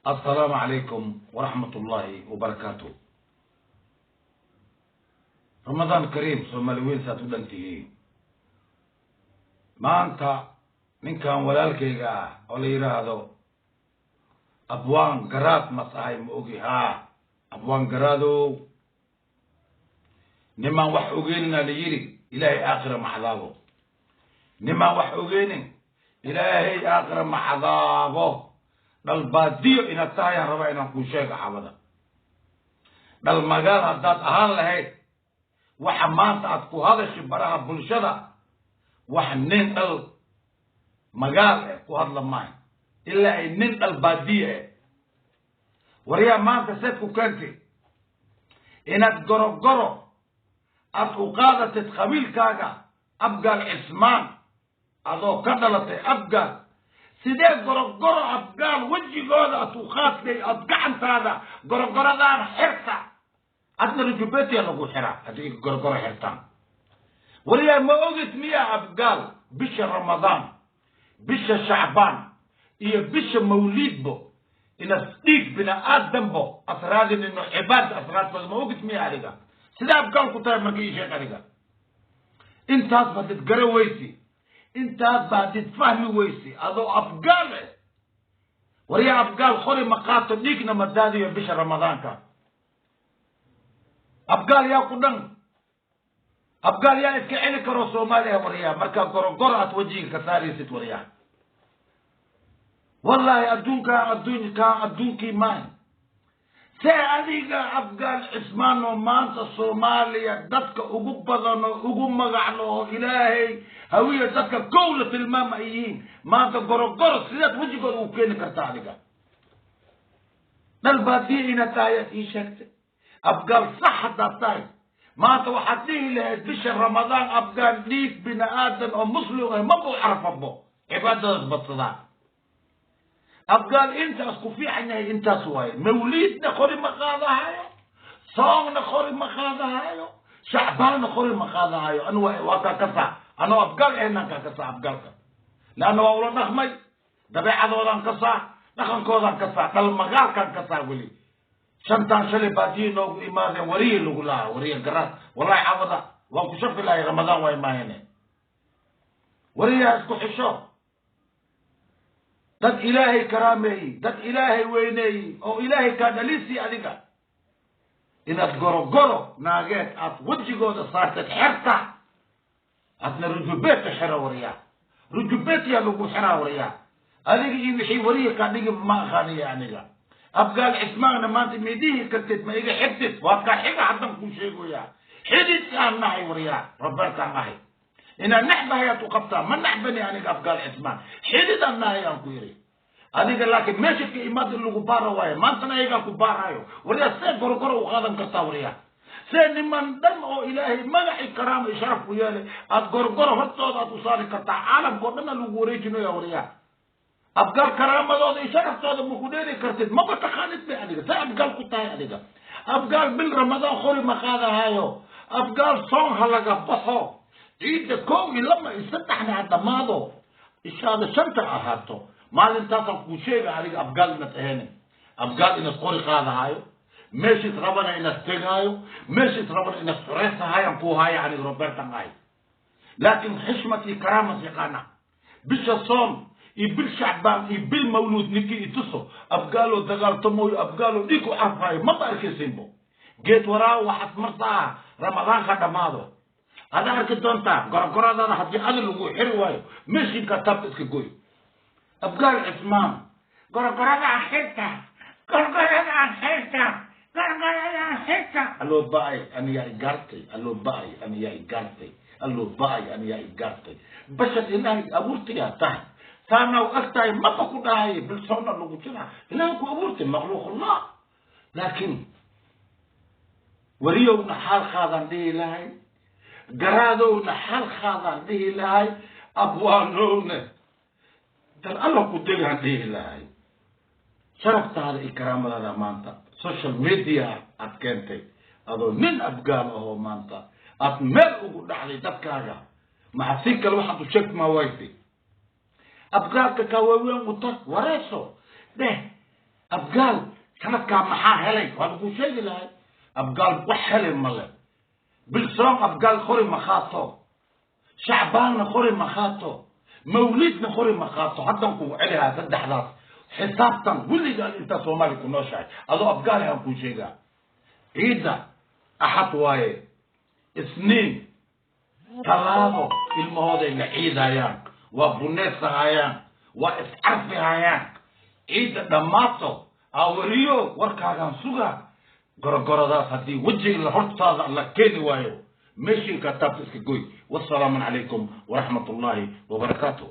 Assalaamu calaykum waraxmat ullaahi wabarakaatu. Ramadaan kariim. Soomaali weyn, saad u dhan tihiin. Maanta ninkan walaalkayga ah oo la yidhaahdo Abwaan Garaad, mas ahay, ma ogi. Haa, Abwaan Garaadow, nimaan wax ogeynina la yidhi, Ilaahay aakhira ma cadaabo. Nimaan wax ogeynin Ilaahay aakhira ma cadaabo. Dhalbaadiyo inaad tahay aan rabaa inaan kuu sheego xabada. Dhal magaal haddaad ahaan lahayd, waxa maanta aad ku hadashi baraha bulshada wax nin dhal magaal eh ku hadla maayo, ilaa ay nin dhal baadiye eh. Waryaa, maanta seed ku keentay inaad gorogoro aad u qaadatid qabiilkaaga Abgaal Cismaan, adoo ka dhalatay Abgaal? Sidee gorogoro Abgaal wejigooda aad u qaadtay, aad gacantaada gorogoradaan xirta? Adna rujubetiya lagu xiraa haddii gorogoro xirtaan. Waryaa, ma ogid miya Abgaal bisha Ramadaan, bisha Shacbaan iyo bisha Mawliidbo inas dhiig bini aadambo as raadinino, cibaada asraadkooda? Ma ogid miya adiga sidee Abgaal ku tahay? Marka ii sheeg adiga, intaas ba did gara weysi, intaas baa did fahmi weysi adoo Abgaal eh. Waryaa, Abgaal qori ma qaato, dhiigna ma daadiyo bisha Ramadaanka. Abgaal yaa ku dhan? Abgaal yaa iska celi karo Soomaaliya? Waryaa, markaa gorogoro aad wajiga ka saaraysid, waryaa, wallaahi adduunkaa adduunkaa adduunkii maaha. See adiga Abgaal Cismaan oo maanta Soomaaliya dadka ugu badan oo ugu magaclo oo Ilaahay Hawiya dadka kow la tilmaama ay yihiin, maanta gorogoro sidaad wejigooda ugu keeni kartaa adiga? Dhal baadiya inaad tahay aad ii sheegtay. Abgaal sax haddaad tahay, maanta waxaad dhihi lahayd bisha Ramadaan Abgaal dhiig bini aadan oo muslim ah maba u carfabo, cibaadadaas badsadaa. Abgaal intaas ku fiican yahay, intaas waaye. Mawliidna qori ma qaadahayo, soongna qori ma qaadahayo, Shacbaanna qori ma qaadahayo. Anu waa kaa kasaa, anoo Abgaal ahaynaan kaa kasaa Abgaalka, leanna waa ula dhaqmay, dabeecadoodaan kasaa, dhaqankoodaan kasaa, dhalmagaalkaan kasaa. Weli shantaan shalay baadiyi noogu imaadeen, wariyi lagu lahaa, wariya Garaad. Wallahi cawada waan ku shafi lahay, Ramadaan waa imaahene. Wariyaha isku xisho. Dad Ilaahay karaameeyey, dad Ilaahay weyneeyey oo Ilaahay kaa dhalisi, adiga inaad gorogoro naageed aad wejigooda saarteed xerta, aadna rujubeedka xero. Wariyaa, rujubeedyaa lagu xiraa. Wariyaa, adiga iyo wixii wariya kaa dhigi ma aqaaniya. Aniga Abgaal Cismaanna maanta midihii kartid, ma iga xigtid, waad kaa xiga. Haddan kuu sheegoyaa, xidid aan nahay. Waryaa, Robertaan ahay, inaan naxbahayaad u qabtaa. Ma naxbani aniga Abgaal Cismaan, xidid aan nahay aan ku yiri adiga. Laakiin meesha ka imaad in lagu baara waayo, maantana ayagaa ku baaraayo. Waryaa, see gorogoro u qaadan kartaa? Waryaa, see niman dhan oo Ilaahay magaci, karaama iyo sharaf ku yeelay aad gorogoro hortooda aad u saari kartaa? Caalamka o dhan a lagu wareejinaya. Waryaa, Abgaal karaamadooda iyo sharaftooda ma ku dheeri kartid, maba taqaanid bay adiga. See Abgaal ku tahay adiga? Abgaal bil Ramadaan qori ma qaadahayo. Abgaal soon ha laga baxo, ciidda kow iyo lama iyo saddexna ha dhammaado, ishaada shanta ahaato. Maalintaasaan kuu sheega adiga Abgaal inaad ahaynin, Abgaal inaad qori qaadahayo, meeshiis rabana inaad tegaayo, meeshiis rabana inaad xoreysahayan kuu haayo. Aniga Robertan ahay, laakiin xishmad iyo karaamas yaqaana. Bisha soon iyo bil Shacbaan iyo bil Mawluud ninkii ituso Abgaaloo dagaaltamooyo, Abgaaloo dhiig u carfaayo, maba arkaysinbo. Geed waraawo waxaad martaa Ramadaanka dhammaado, ada arki doontaa gorogoradaada haddii adi lagu xiri waayo, meeshiinkaa taabta iska goy. Abgaal Cismaan gorogoradaan xirta, gorogoradaan xirta, gorogoradaan xirta. Alloo ba-ay, aniyaa igaartay. Alloo ba-ay, aniyaa igaartay. Alloo ba-ay, aniyaa igaartay. Bashar Ilaahay abuurtayaa tahay, saana u ag tahay, maba ku dhahay. Bilsoona lagu jiraa, Ilaahay ku abuurtay, makhluuqullah. Laakiin wariyowna xaal qaadaan dhihi lahay, garaadowna xaal qaadaan dhihi lahay, abwaanowna dar Alla ku degaan dhihi lahay. Sharaftaada iyo karaamadaada maanta social media aad keentay, adoo nin Abgaal ahoo maanta aad meel ugu dhacday dadkaaga. Maxaa si kale waxaad u sheegti maa waysi? Abgaalka kaa waaweyn uta wareeso dheh. Abgaal sanadkaa maxaa helay? Waa lagu sheegi lahay. Abgaal wax helay male. Bilsoon Abgaal qori ma qaato, Shacbaanna qori ma qaato, Mawlidna qori ma qaato. Haddan kuu celihaa saddexdaas xisaabtan weligaan intaa Soomaaliya ku nooshahay adoo Abgaal aan kuu sheegaa. Ciidda Axad waaye, Isniin, Talaado ilmahooday la ciidayaan, waa buneysahayaan, waa iscarfihayaan. Ciidda dhammaato awariyo warkaagaan sugaa. Gorogoradaas haddii wejiga la hortaada la keeni waayo, meeshinkaa taabta iska goy. Wasalaamu calaykum waraxmat ullaahi wabarakaatu.